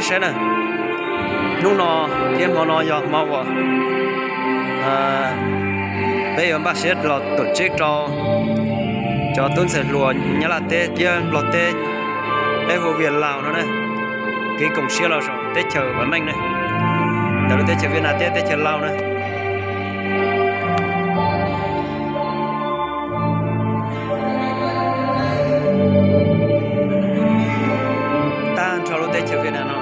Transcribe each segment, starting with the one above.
Saib na, hnub no thiab hmo no yog hmo uas peb yuav npaj siab los tuam tsev rau cov tub ntxhais hluas Nyab Laj teb thiab Nplog teb, peb hu Vias Laus no na. Kev koom siab los saum teb chaws vam meej na, ntawm lub teb chaws Vias Nam thiab teb chaws Laus na. Tag nrho lub teb chaws Vias Nam no.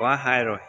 Kuv hais lawm.